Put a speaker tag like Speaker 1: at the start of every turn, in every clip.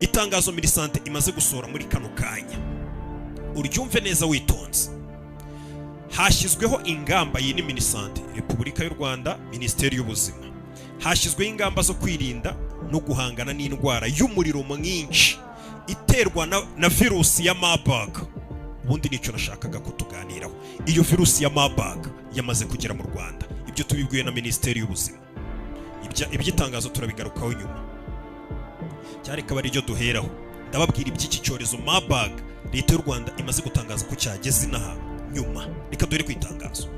Speaker 1: Itangazo Minisante imaze gusohora muri kano kanya, uryumve neza witonze. Hashyizweho ingamba. Iyi ni Minisante, Repubulika y'u Rwanda, Minisiteri y'Ubuzima. Hashyizweho ingamba zo kwirinda no guhangana n'indwara y'umuriro mwinshi iterwa na virusi ya Marburg. Ubundi nicyo nashakaga ko tuganiraho. Iyo virusi ya Marburg yamaze kugera mu Rwanda, ibyo tubibwiwe na Minisiteri y'Ubuzima. Iby'itangazo turabigarukaho nyuma, cyari kaba ariryo duheraho. Ndababwira iby'iki cyorezo Marburg Leta y'u Rwanda imaze gutangaza ko cyageze inaha nyuma. Reka duhere ku itangazo.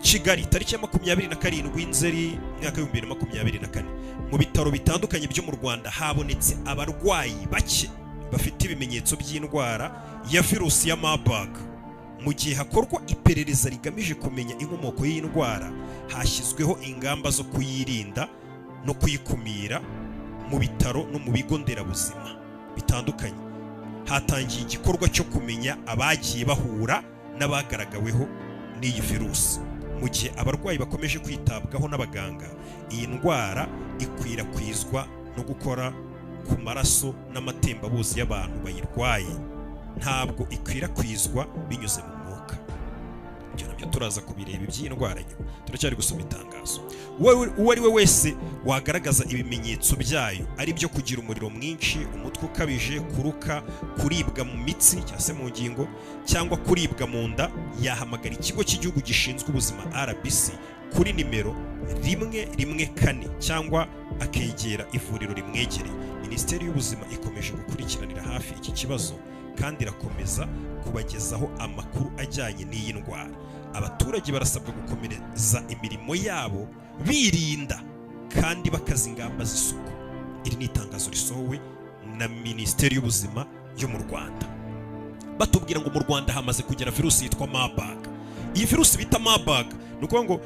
Speaker 1: Kigali, tariki ya 27 Nzeri, mwaka w'2024. Mu bitaro bitandukanye byo mu Rwanda habonetse abarwayi bake bafite ibimenyetso by'indwara ya virusi ya Marburg. Mu gihe hakorwa iperereza rigamije kumenya inkomoko y'iyi ndwara, hashyizweho ingamba zo kuyirinda no kuyikumira. Mu bitaro no mu bigo nderabuzima bitandukanye hatangiye igikorwa cyo kumenya abagiye bahura n'abagaragaweho n'iyi virusi. Mu gihe abarwayi bakomeje kwitabwaho n'abaganga, iyi ndwara ikwirakwizwa no gukora ku maraso n'amatembabuzi y'abantu bayirwaye, ntabwo ikwirakwizwa binyuze mu mwuka. Ibyo nabyo turaza kubireba iby'iyi ndwara nyuma, turacyari gusoma itangazo. Uwo ari we wese wagaragaza ibimenyetso byayo, ari byo kugira umuriro mwinshi, umutwe ukabije, kuruka, kuribwa mu mitsi cyangwa se mu ngingo, cyangwa kuribwa mu nda, yahamagara Ikigo cy'Igihugu gishinzwe Ubuzima RBC kuri nimero 114 cyangwa akegera ivuriro rimwegereye. Minisiteri y'Ubuzima ikomeje gukurikiranira hafi iki kibazo kandi irakomeza kubagezaho amakuru ajyanye n'iyi ndwara. Abaturage barasabwa gukomereza imirimo yabo birinda kandi bakaza ingamba z'isuku. Iri ni itangazo risohowe na Minisiteri y'Ubuzima yo mu Rwanda, batubwira ngo mu Rwanda hamaze kugera virusi yitwa Marburg. Iyi virusi bita Marburg, ni ukuvuga ngo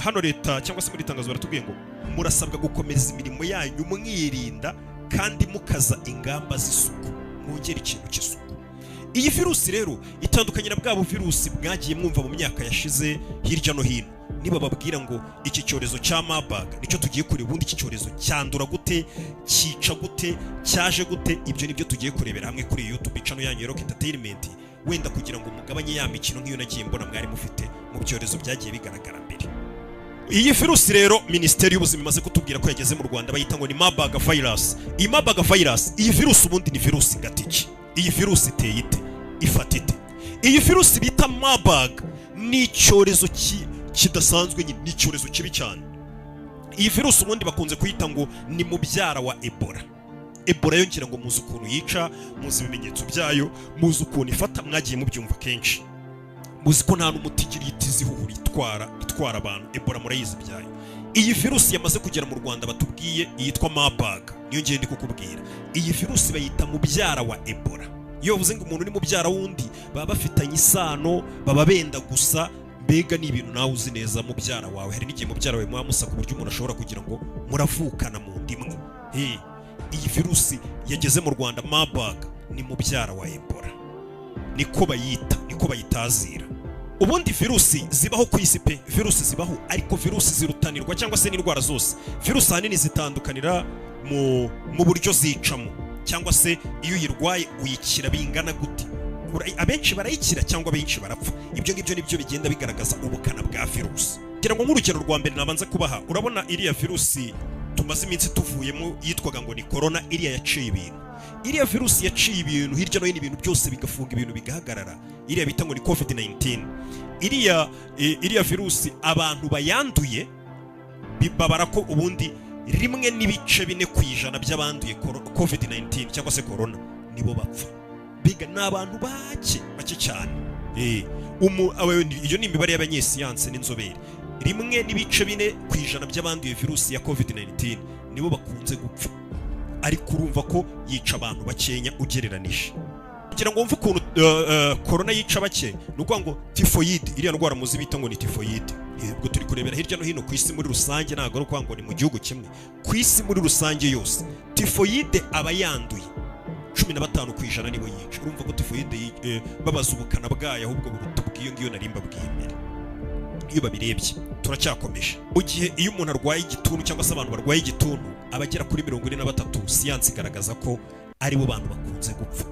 Speaker 1: hano leta cyangwa se muri itangazo baratubwiye ngo murasabwa gukomeza imirimo yanyu mwirinda kandi mukaza ingamba z'isuku, mwongera ikintu cy'isuku. Iyi virusi rero itandukanye na bwa virusi mwagiye mwumva mu myaka yashize hirya no hino. Niba babwira ngo iki cyorezo cya Marburg nicyo tugiye kureba, ubundi iki cyorezo cyandura gute, cyica gute, cyaje gute? Ibyo nibyo tugiye kurebera hamwe kuri YouTube channel yanyu Rock Entertainment, wenda kugira ngo mugabanye ya mikino nk'iyo nagiye mbona mwari mufite mu byorezo byagiye bigaragara mbere. Iyi virusi rero Minisiteri y'Ubuzima imaze kutubwira ko yageze mu Rwanda, bayita ngo ni Marburg virus. Iyi Marburg virus, iyi virusi ubundi ni virusi ngatiki? Iyi virusi iteye ite? Ifata ite? Iyi virusi bita Marburg ni icyorezo kidasanzwe nyine, ni icyorezo kibi cyane. Iyi virusi ubundi bakunze kuyita ngo ni mubyara wa Ebola. Ebola yo ngira ngo muzi ukuntu yica, muzi ibimenyetso byayo, muzi ukuntu ifata, mwagiye mubyumva kenshi, muzi ko nta n'umuti igira, ihita izihuhura, itwara abantu. Ebola murayizi ibyayo. Iyi virusi yamaze kugera mu Rwanda batubwiye yitwa Marburg, niyo ngiye ndi kukubwira. Iyi virusi bayita mubyara wa Ebola. Iyo bavuze ngo umuntu ni mubyara w'undi, baba bafitanye isano, baba benda gusa. Mbega ni ibintu nawe uzi neza, mubyara wawe, hari n'igihe mubyara wawe muba musa ku buryo umuntu ashobora kugira ngo muravukana mu nda imwe. Hey, iyi virusi yageze mu Rwanda Marburg ni mubyara wa Ebola, niko bayita, niko bayitazira. Ubundi virusi zibaho ku isi pe, virusi zibaho, ariko virusi zirutanirwa cyangwa se n'indwara zose. Virusi ahanini zitandukanira mu buryo zicamo, cyangwa se iyo uyirwaye uyikira bingana gute. Abenshi barayikira cyangwa abenshi barapfa. Ibyo ngibyo nibyo bigenda bigaragaza ubukana bwa virusi. Kugira ngo nk'urugero rwa mbere nabanza kubaha, urabona iriya virusi tumaze iminsi tuvuyemo yitwaga ngo ni corona, iriya yaciye ibintu, iriya virusi yaciye ibintu hirya no hino, ibintu byose bigafunga, ibintu bigahagarara, iriya bita ngo ni COVID 19. Iriya virusi abantu bayanduye babara ko ubundi 1.4% by'abanduye COVID 19 cyangwa se corona nibo bapfa. Biga ni abantu bake bake cyane. Iyo ni imibare y'abanyesiyanse n'inzobere. 1.4% by'abanduye virusi ya COVID 19 nibo bakunze gupfa, ariko urumva ko yica abantu bakenya ugereranije. Kugira ngo wumve ukuntu corona yica bake, ni ukuvuga ngo tifoyide, iriya ndwara muzi bita ngo ni tifoyide, ubwo turi kurebera hirya no hino ku isi muri rusange, ntabwo ari ukuvuga ngo ni mu gihugu kimwe, ku isi muri rusange yose, tifoyide aba yanduye 15% nibo yica. Urumva ko tifoyide babaza ubukana bwayo ahubwo buruta ubw'iyo ngiyo nari mbabwiye mbere iyo babirebye. Turacyakomeje. Mu gihe iyo umuntu arwaye igituntu cyangwa se abantu barwaye igituntu, abagera kuri 43, siyansi igaragaza ko Aribo bantu bakunze gupfa.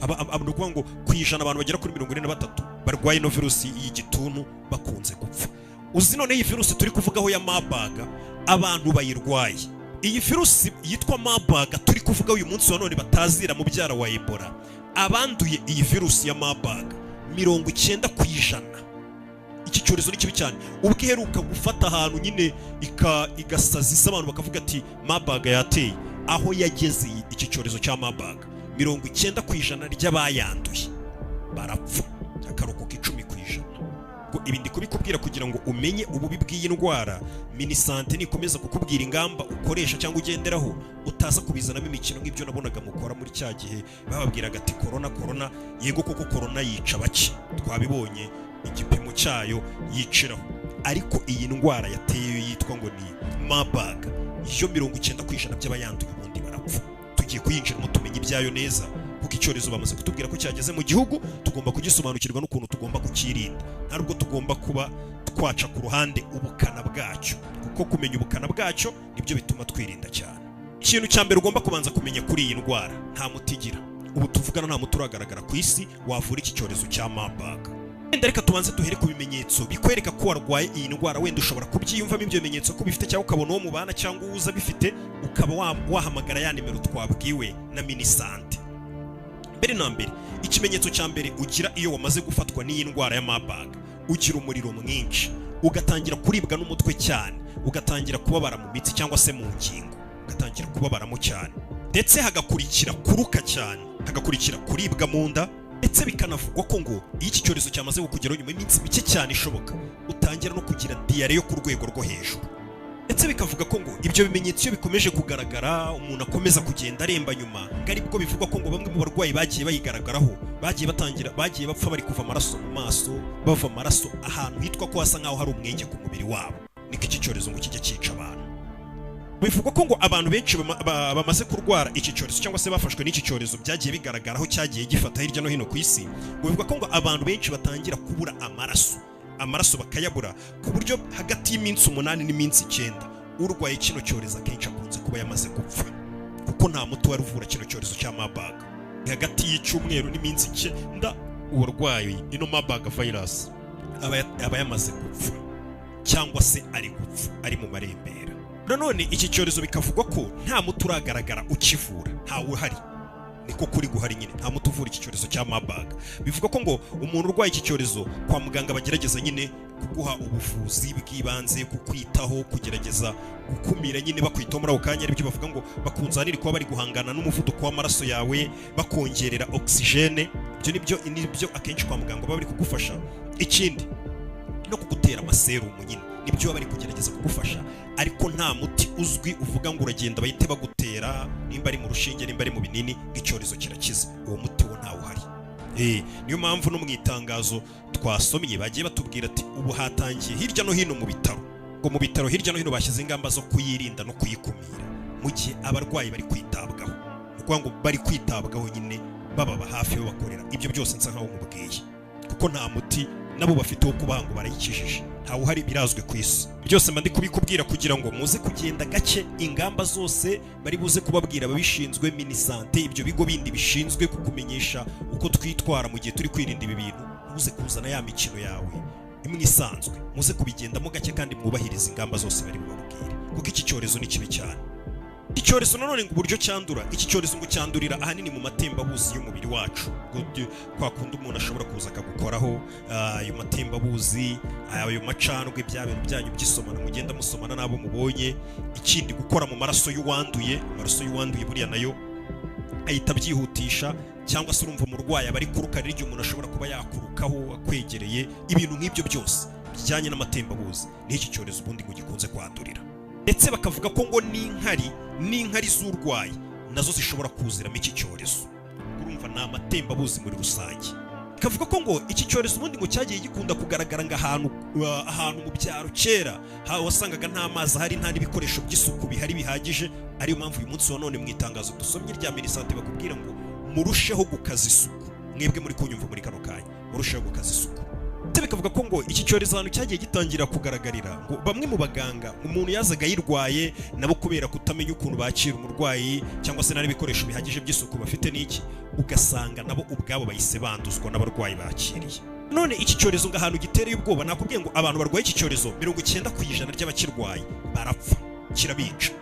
Speaker 1: Ni ukuvuga ngo ku ijana, abantu bagera kuri 43 barwaye ino virusi y'igituntu bakunze gupfa. Uzi none iyi virusi turi kuvugaho ya Marburg, abantu bayirwaye, iyi virusi yitwa Marburg turi kuvuga uyu munsi wa none batazira mubyara wa Ebola, abanduye iyi virusi ya Marburg, 90%. Iki cyorezo ni kibi cyane. Ubwo iheruka gufata ahantu nyine igasaza isi, abantu bakavuga ati Marburg yateye, aho yageze iki cyorezo cya Marburg, 90% ry'abayanduye barapfa, hakarokoka 10%. Ubwo ibi ndi kubikubwira kugira ngo umenye ububi bw'iyi ndwara. Minisante nikomeza kukubwira ingamba ukoresha cyangwa ugenderaho, utaza kubizanamo imikino nk'ibyo nabonaga mukora muri cya gihe bababwiraga ati korona, korona. Yego koko korona yica bake, twabibonye igipimo cyayo yiciraho, ariko iyi ndwara yateye yitwa ngo ni Marburg yo, 90% by'abayanduye ubundi barapfa. Tugiye kuyinjiramo tumenye ibyayo neza, kuko icyorezo bamaze kutubwira ko cyageze mu gihugu. Tugomba kugisobanukirwa n'ukuntu tugomba kukirinda. Nta nubwo tugomba kuba twaca ku ruhande ubukana bwacyo, kuko kumenya ubukana bwacyo nibyo bituma twirinda cyane. Ikintu cya mbere ugomba kubanza kumenya kuri iyi ndwara, nta muti igira. Ubu tuvugana nta muti uragaragara ku isi wavura iki cyorezo cya Marburg. Wenda reka tubanze duhere ku bimenyetso bikwereka ko warwaye iyi ndwara. Wenda ushobora kubyiyumvamo ibyo bimenyetso ko ubifite, cyangwa ukabona uwo mubana cyangwa uwuza bifite, ukaba wahamagara ya nimero twabwiwe na Minisante. Mbere na mbere, ikimenyetso cya mbere ugira iyo wamaze gufatwa n'iyi ndwara ya Marburg, ugira umuriro mwinshi, ugatangira kuribwa n'umutwe cyane, ugatangira kubabara mu mitsi cyangwa se mu ngingo, ugatangira kubabaramo cyane, ndetse hagakurikira kuruka cyane, hagakurikira kuribwa mu nda. Ndetse bikanavugwa ko ngo iyo iki cyorezo cyamaze kukugeraho, nyuma y'iminsi mike cyane ishoboka utangira no kugira diyare yo ku rwego rwo hejuru. Ndetse bikavuga ko ngo ibyo bimenyetso iyo bikomeje kugaragara, umuntu akomeza kugenda aremba nyuma, ngo aribwo bivugwa ko ngo bamwe mu barwayi bagiye bayigaragaraho bagiye batangira bagiye bapfa bari kuva amaraso mu maso, bava amaraso ahantu hitwa ko hasa nk'aho hari umwenge ku mubiri wabo. Niko iki cyorezo ngo kijya cyica abantu. Bivugwa ko ngo abantu benshi bamaze kurwara iki cyorezo cyangwa se bafashwe n'iki cyorezo, byagiye bigaragara aho cyagiye gifata hirya no hino ku isi, ngo bivugwa ko ngo abantu benshi batangira kubura amaraso, amaraso bakayabura, ku buryo hagati y'iminsi 8 n'iminsi 9 urwaye kino cyorezo akenshi akunze kuba yamaze gupfa, kuko nta muti wari uvura kino cyorezo cya Marburg. Hagati y'icyumweru n'iminsi 9 uwarwaye ino Marburg virus aba yamaze gupfa cyangwa se ari gupfa, ari mu marembera. Nanone iki cyorezo bikavugwa ko nta muti uragaragara ukivura, ntawe uhari. Niko kuri guhari nyine, nta muti uvura iki cyorezo cya Marburg. Bivuga ko ngo umuntu urwaye iki cyorezo, kwa muganga bagerageza nyine kuguha ubuvuzi bw'ibanze, kukwitaho, kugerageza gukumira nyine bakwitaho muri ako kanya. Aribyo bavuga ngo bakunze ahanini kuba bari guhangana n'umuvuduko w'amaraso yawe, bakongerera oxygène. Ibyo nibyo akenshi kwa muganga baba bari kugufasha. Ikindi no kugutera amaserumu nyine, nibyo baba bari kugerageza kugufasha, ariko nta muti uzwi uvuga ngo uragenda bahite bagutera, nimba ari mu rushinge, nimba ari mu binini, ngo icyorezo kirakiza. Uwo muti wo ntawe uhari. Niyo mpamvu no mu itangazo twasomye bagiye batubwira ati ubu hatangiye hirya no hino mu bitaro, ngo mu bitaro hirya no hino bashyize ingamba zo kuyirinda no kuyikumira mu gihe abarwayi bari kwitabwaho. Ni ukuvuga ngo bari kwitabwaho nyine, bababa hafi, babakorera ibyo byose nsa nkaho mubwiye, kuko nta muti nabo bafite wo kubaha ngo barayikijije, ntawe uhari, birazwi ku isi byose. Mba ndi kubikubwira kugira ngo muze kugenda gake. Ingamba zose bari buze kubabwira ababishinzwe, Minisante, ibyo bigo bindi bishinzwe kukumenyesha uko twitwara mu gihe turi kwirinda ibi bintu, ntuze kuzana ya mikino yawe imwe isanzwe. Muze kubigendamo gake kandi mwubahirize ingamba zose bari bubabwire, kuko iki cyorezo ni kibi cyane. Icyorezo nanone ngo uburyo cyandura, iki cyorezo ngo cyandurira ahanini mu matembabuzi y'umubiri wacu. Ngo kwa kundi umuntu ashobora kuza akagukoraho, ayo matembabuzi, ayo macandwe, bya bintu byanyu by'isomana mugenda musomana n'abo mubonye. Ikindi, gukora mu maraso y'uwanduye. Amaraso y'uwanduye buriya nayo ahita abyihutisha, cyangwa se urumva umurwayi aba ari kuruka, rero igihe umuntu ashobora kuba yakurukaho akwegereye, ibintu nk'ibyo byose bijyanye n'amatembabuzi, n'iki cyorezo ubundi ngo gikunze kwandurira. Ndetse bakavuga ko ngo n'inkari z'urwaye nazo zishobora kuziramo iki cyorezo. Urumva ni amatembabuzi muri rusange. Bikavuga ko ngo iki cyorezo ubundi ngo cyagiye gikunda kugaragara ngo ahantu mu byaro kera, wasangaga nta mazi ahari, nta n'ibikoresho by'isuku bihari bihagije. Ariyo mpamvu uyu munsi wa none mu itangazo dusomye rya Minisante bakubwira ngo murusheho gukaza isuku. Mwebwe muri kunyumva muri kano kanya, murusheho gukaza isuku. Ndetse bikavuga ko ngo iki cyorezo ahantu cyagiye gitangira kugaragarira, ngo bamwe mu baganga, umuntu yazaga ayirwaye, nabo kubera kutamenya ukuntu bakira umurwayi cyangwa se nta n'ibikoresho bihagije by'isuku bafite n'iki, ugasanga nabo ubwabo bahise banduzwa n'abarwayi bakiriye. None iki cyorezo ngo ahantu gitereye ubwoba, nakubwiye ngo abantu barwaye iki cyorezo, 90% ry'abakirwaye barapfa, kirabica.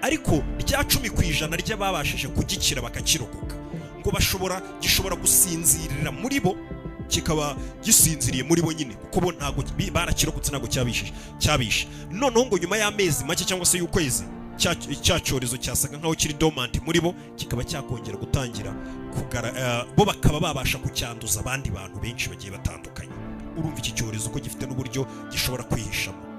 Speaker 1: Ariko rya 10% ry'ababashije kugikira bakakirokoka, ngo bashobora gishobora gusinzirira muri bo, kikaba gisinziriye muri bo nyine, kuko bo ntabwo barakirokotse, ntabwo cyabishije cyabishe. Noneho ngo nyuma y'amezi make cyangwa se y'ukwezi, cya cyorezo cyasaga nkaho kiri dormant muri bo kikaba cyakongera gutangira bo bakaba babasha kucyanduza abandi bantu benshi bagiye batandukanye. Urumva iki cyorezo ko gifite n'uburyo gishobora kwihishamo.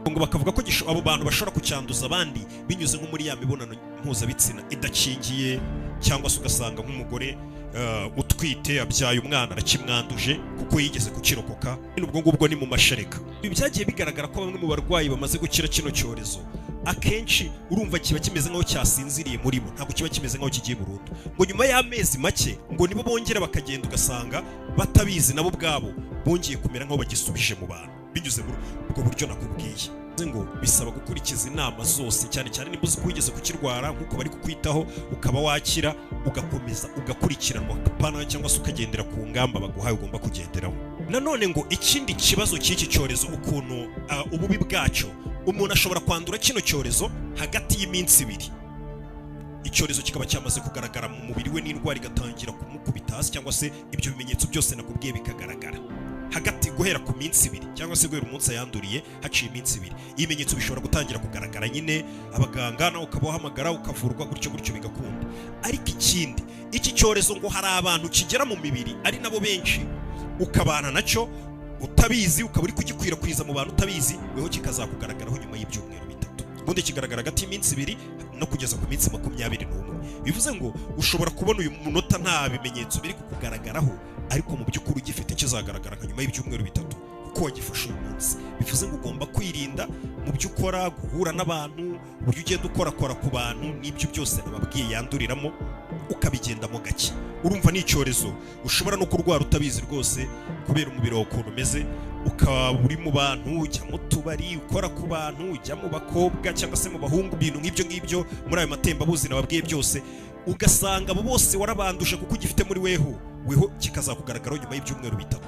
Speaker 1: Ngo bakavuga ko abo bantu bashobora kucyanduza abandi binyuze nko muri ya mibonano mpuzabitsina idakingiye, cyangwa se ugasanga nk'umugore utwite abyaye umwana arakimwanduje kuko yigeze kukirokoka. Ubwo ngubwo ni mu mashereka. Ibi byagiye bigaragara ko bamwe mu barwayi bamaze gukira kino cyorezo, akenshi urumva kiba kimeze nk'aho cyasinziriye muri bo, ntabwo kiba kimeze nk'aho kigiye burundu. Ngo nyuma y'amezi make ngo nibo bongera bakagenda, ugasanga batabizi nabo ubwabo bongeye kumera nk'aho bagisubije mu bantu binyuze muri ubwo buryo nakubwiye. Bivuze ngo bisaba gukurikiza inama zose, cyane cyane niba uzi ko wigeze kukirwara, nk'uko bari kukwitaho ukaba wakira, ugakomeza ugakurikiranwa pana, cyangwa se ukagendera ku ngamba baguhaye ugomba kugenderaho. Nanone ngo ikindi kibazo cy'iki cyorezo, ukuntu ububi bwacyo, umuntu ashobora kwandura kino cyorezo hagati y'iminsi 2, icyorezo kikaba cyamaze kugaragara mu mubiri we, n'indwara igatangira kumukubita hasi, cyangwa se ibyo bimenyetso byose nakubwiye bikagaragara hagati guhera ku minsi 2, cyangwa se guhera umunsi ayanduriye haciye iminsi 2, ibimenyetso bishobora gutangira kugaragara nyine, abaganga nawe ukaba wahamagara ukavurwa gutyo gutyo bigakunda. Ariko ikindi, iki cyorezo ngo hari abantu kigera mu mibiri, ari nabo benshi, ukabana nacyo utabizi, ukaba uri kugikwirakwiza mu bantu utabizi, weho kikazakugaragaraho nyuma y'ibyumweru 3. Ubundi kigaragara hagati y'iminsi 2 no kugeza ku minsi 21. Bivuze ngo ushobora kubona uyu munota nta bimenyetso biri kukugaragaraho, ariko mu by'ukuri ugifite, kizagaragara nka nyuma y'ibyumweru 3 kuko wagifashe uyu munsi. Bivuze ngo ugomba kwirinda mu byo ukora, guhura n'abantu, uburyo ugenda ukorakora ku bantu, n'ibyo byose nababwiye yanduriramo, ukabigendamo gake. Urumva ni icyorezo ushobora no kurwara utabizi rwose, kubera umubiri wawe ukuntu umeze, ukaba uri mu bantu, ujya mu tubari, ukora ku bantu, ujya mu bakobwa cyangwa se mu bahungu, ibintu nk'ibyo ngibyo, muri ayo matembabuzi nababwiye byose, ugasanga abo bose warabanduje kuko ugifite muri weho, weho kikazakugaragaraho nyuma y'ibyumweru 3,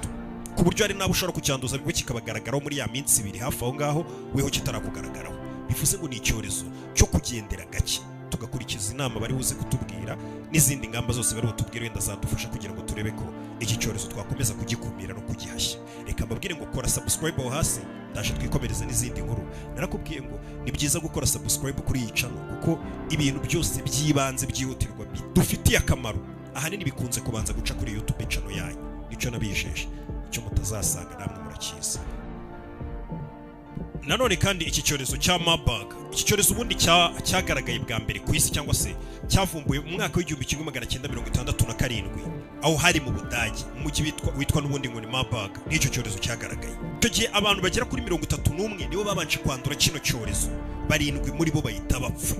Speaker 1: ku buryo hari n'abo ushobora kucyanduza bwo kikabagaragaraho muri ya minsi 2 hafi aho ngaho, weho kitarakugaragaraho. Bivuze ngo ni icyorezo cyo kugendera gake, tugakurikiza inama bari buze kutubwira n'izindi ngamba zose bari butubwire wenda zadufasha kugira ngo turebe ko iki cyorezo twakomeza kugikumira no kugihashya. Reka mbabwire ngo kora subscribe aho hasi, ndaje twikomereze n'izindi nkuru. Narakubwiye ngo ni byiza gukora subscribe kuri iyi channel, kuko ibintu byose by'ibanze byihutirwa bidufitiye akamaro ahanini bikunze kubanza guca kuri YouTube channel yanyu. Nicyo nabijeje, icyo mutazasanga namwe murakizi. Nanone kandi iki cyorezo cya Marburg, iki cyorezo ubundi cyagaragaye bwa mbere ku isi, cyangwa se cyavumbuwe mu mwaka w'1967, aho hari mu Budage, mu mujyi witwa n'ubundi ngo ni Marburg. N'icyo cyorezo cyagaragaye icyo gihe, abantu bagera kuri 31 nibo babanje kwandura kino cyorezo, barindwi muri bo bahita bapfa.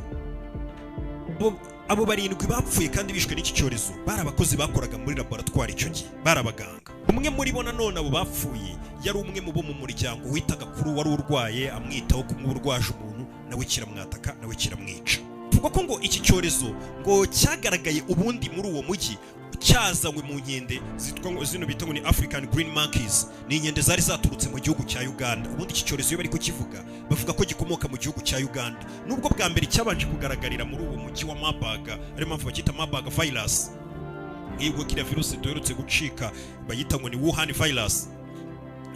Speaker 1: Abo barindwi bapfuye kandi bishwe n'iki cyorezo bari abakozi bakoraga muri laboratwari icyo gihe, bari abaganga. Umwe muri bo nanone, abo bapfuye, yari umwe mu bo mu muryango witaga kuri wari urwaye, amwitaho kumwe urwaje umuntu, nawe kiramwataka, nawe kiramwica. Tuvuga ko ngo iki cyorezo ngo cyagaragaye ubundi muri uwo mujyi cyazanywe mu nkende zitwa ngo zino bita ngo ni African Green Monkeys. Ni inkende zari zaturutse mu gihugu cya Uganda. Ubundi iki cyorezo iyo bari kukivuga, bavuga ko gikomoka mu gihugu cya Uganda, nubwo bwa mbere cyabanje kugaragarira muri uwo mujyi wa Marburg, ariyo mpamvu bacyita Marburg virus, nk'ubwo kiriya virusi duherutse gucika bayita ngo ni Wuhan virus.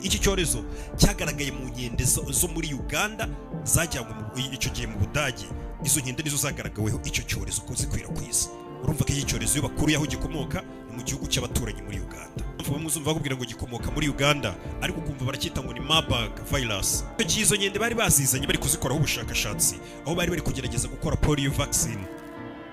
Speaker 1: Iki cyorezo cyagaragaye mu nkende zo muri Uganda zajyanywe icyo gihe mu Budage. Izo nkende nizo zagaragaweho icyo cyorezo ko zikwirakwiza. Urumva ko iki cyorezo iyo bakuriye aho gikomoka ni mu gihugu cy'abaturanyi muri Uganda. Bamwe uzumva bakubwira ngo gikomoka muri Uganda, ariko ukumva baracyita ngo ni Marburg virus. Icyo gihe izo nkende bari bazizanye bari kuzikoraho ubushakashatsi, aho bari bari kugerageza gukora polio vaccine.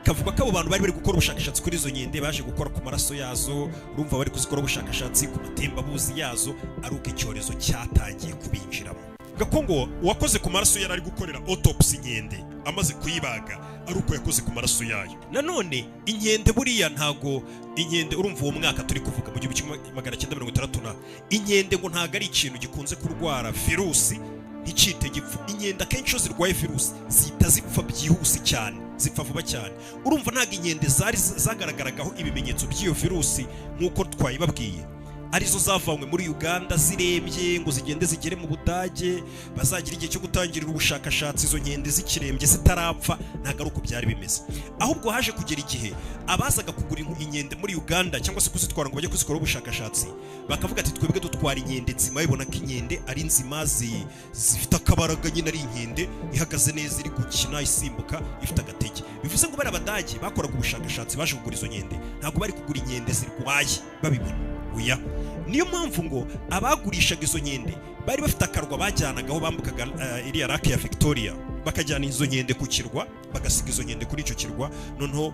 Speaker 1: Kavuga ko abo bantu bari bari gukora ubushakashatsi kuri izo nkende baje gukora ku maraso yazo, urumva bari kuzikora ubushakashatsi ku matembabuzi yazo, ari uko icyorezo cyatangiye kubinjiramo. Vuga ngo uwakoze ku maraso yari ari gukorera autopsy inkende amaze kuyibaga, ari uko yakoze ku maraso yayo. Nanone inkende, buriya ntago inkende, urumva uwo mwaka turi kuvuga mu 1960 na, inkende ngo ntago ari ikintu gikunze kurwara virusi ntikite gipfa. Inkende akenshi iyo zirwaye virusi zihita zipfa byihuse cyane, zipfa vuba cyane. Urumva ntabwo inkende zari zagaragaragaho ibimenyetso by'iyo virusi nk'uko twayibabwiye, arizo zavanywe muri Uganda zirembye ngo zigende zigere mu Budage, bazagira igihe cyo gutangirira ubushakashatsi izo nkende zikirembye zitarapfa. Ntabwo ari uko byari bimeze. Ahubwo haje kugera igihe abazaga kugura inkende muri Uganda cyangwa se kuzitwara ngo bajye kuzikoraho ubushakashatsi bakavuga ati: "Twebwe dutwara inkende nzima." Babibona ko inkende ari nzima, zifite akabaraga nyine, ari inkende ihagaze neza, iri gukina, isimbuka, ifite agatege. Bivuze ngo bari Abadage bakoraga ubushakashatsi baje kugura izo nkende, ntabwo bari kugura inkende zirwaye babibona, oya. Niyo mpamvu ngo abagurishaga izo nkende bari bafite akarwa bajyanagaho, bambukaga iriya lake ya Victoria, bakajyana izo nkende ku kirwa, bagasiga izo nkende kuri icyo kirwa. Noneho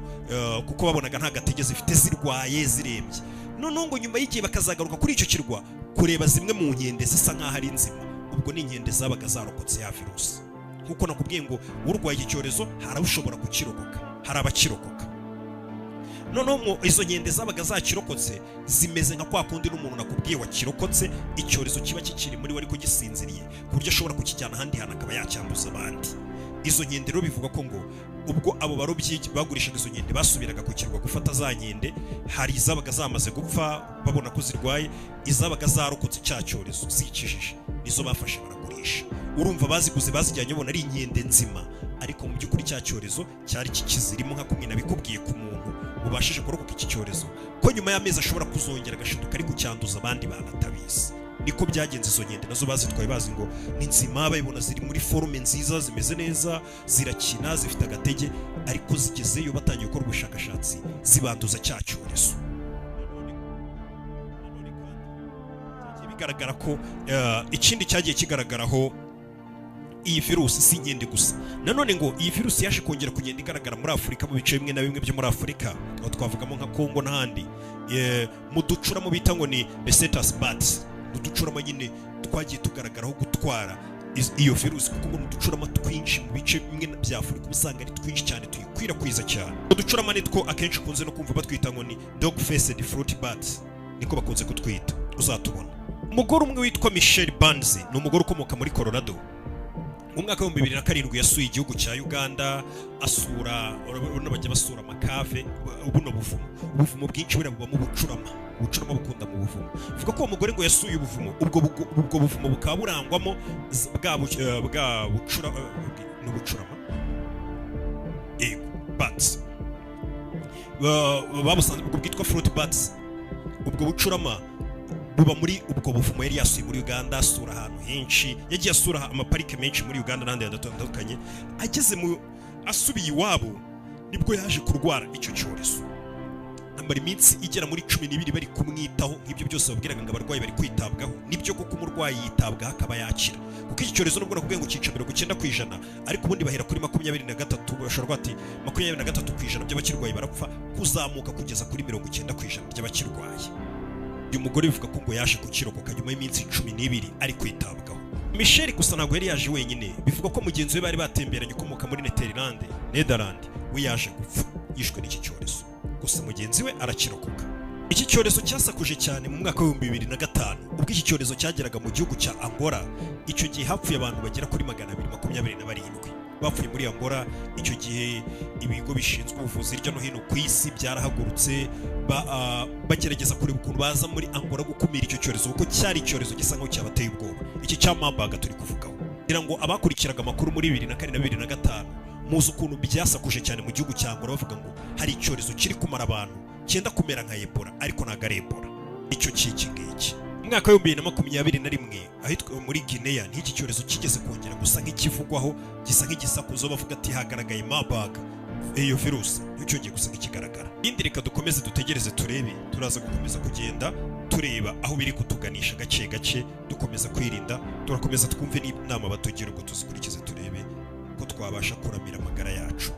Speaker 1: kuko babonaga nta gatege zifite, zirwaye, zirembye, noneho ngo nyuma y'igihe bakazagaruka kuri icyo kirwa kureba zimwe mu nkende zisa nk'aho ari nzima. Ubwo ni inkende zabaga zarokotse ya virusi. Nkuko nakubwiye ngo urwaye iki cyorezo hari ushobora kukirokoka, hari abakirokoka. Noneho ngo izo nkende zabaga zakirokotse zimeze nka kwa kundi n'umuntu nakubwiye wakirokotse, icyorezo kiba kikiri muri we ariko gisinziriye, ku buryo ashobora kukijyana ahandi hantu akaba yacyanduza abandi. Izo nkende rero bivuga ko ngo ubwo abo barobyi bagurishaga izo nkende basubiraga ku kirwa gufata za nkende, hari izabaga zamaze gupfa babona ko zirwaye. Izabaga zarokotse cya cyorezo zikijije nizo bafashe baragurisha. Urumva baziguze bazijyanye babona ari inkende nzima, ariko mu by'ukuri cya cyorezo cyari kikizirimo, nka kumwe nabikubwiye ku muntu ubashije kurokoka iki cyorezo, ko nyuma y'amezi ashobora kuzongera agashiduka ari kucyanduza abandi bantu atabizi. Niko byagenze. Izo nkende nazo bazitwaye bazi ngo ni nzima, bayibona ziri muri forme nziza, zimeze neza, zirakina, zifite agatege, ariko zigezeyo batangiye gukora ubushakashatsi zibanduza cya cyorezo. Nanone kandi byagiye bigaragara ko ikindi cyagiye kigaragaraho iyi virusi si inkende gusa. Nanone ngo iyi virusi yaje kongera kugenda igaragara muri Afurika, mu bice bimwe na bimwe byo muri Afurika, aho twavugamo nka Congo n'ahandi, mu ducuramo bita ngo ni Rousettus bats. Uducurama nyine twagiye tugaragaraho gutwara iyo virusi, kuko ngo ni uducurama twinshi mu bice bimwe bya Afurika, uba usanga ari twinshi cyane, tuyikwirakwiza cyane. Uducurama nitwo akenshi ukunze no kumva batwita ngo ni dog faced fruit bats, niko bakunze kutwita, uzatubona. Umugore umwe witwa Michelle Barnes ni umugore ukomoka muri Colorado. Mu mwaka w'2007 yasuye igihugu cya Uganda, asura, urabona bajya basura amakave, buno buvumo, ubuvumo bwinshi buriya bubamo ubucurama. Ubucurama bukunda mu buvumo. Vuga ko uwo mugore ngo yasuye ubuvumo, ubwo buvumo bukaba burangwamo bwa bucura, ni ubucurama, yego, bats. Babusanze ubwo bwitwa fruit bats. Ubwo bucurama buba muri ubwo buvumo yari yasuye muri Uganda. Asura ahantu henshi, yagiye asura amaparike menshi muri Uganda n'ahandi hatandukanye. Ageze mu asubiye iwabo nibwo yaje kurwara icyo cyorezo, amara iminsi igera muri 12 bari kumwitaho. Nk'ibyo byose babwiraga ngo abarwayi bari kwitabwaho, nibyo koko, umurwayi yitabwaho akaba yakira, kuko iki cyorezo nubwo nakubwiye ngo cyica 90%, ariko ubundi bahera kuri 23, bashobora kuvuga ati 23% by'abakirwaye barapfa, kuzamuka kugeza kuri 90% by'abakirwaye. Uyu mugore bivuga ko ngo yaje kukirokoka nyuma y'iminsi 12 ari kwitabwaho. Michelle gusa ntabwo yari yaje wenyine. Bivuga ko mugenzi we bari batemberanye ukomoka muri Netherland we yaje gupfa yishwe n'iki cyorezo, gusa mugenzi we arakirokoka. Iki cyorezo cyasakuje cyane mu mwaka w'2005, ubwo iki cyorezo cyageraga mu gihugu cya Angola. Icyo gihe hapfuye abantu bagera kuri 227 bapfuye muri Angola. Icyo gihe ibigo bishinzwe ubuvuzi hirya no hino ku isi byarahagurutse, bagerageza kureba ukuntu baza muri Angola gukumira icyo cyorezo, kuko cyari icyorezo gisa nkaho cyabateye ubwoba, iki cya Marburg turi kuvugaho. Kugira ngo abakurikiraga amakuru muri 2004 na 2005 muzi ukuntu byasakuje cyane mu gihugu cya Angola, bavuga ngo hari icyorezo kiri kumara abantu cyenda kumera nka Ebola, ariko ntabwo ari Ebola icyo cy'iki ngiki. Mu mwaka w'2021, ahitwa muri Guinea, n'iki cyorezo kigeze kongera gusa nk'ikivugwaho, gisa nk'igisakuzo, bavuga ati hagaragaye Marburg, iyo virusi niyo cyongeye gusa nk'ikigaragara. Ibindi reka dukomeze dutegereze turebe. Turaza gukomeza kugenda tureba aho biri kutuganisha gake gake, dukomeza kwirinda, turakomeza twumve n'inama batugira, ubwo tuzikurikize, turebe ko twabasha kuramira amagara yacu.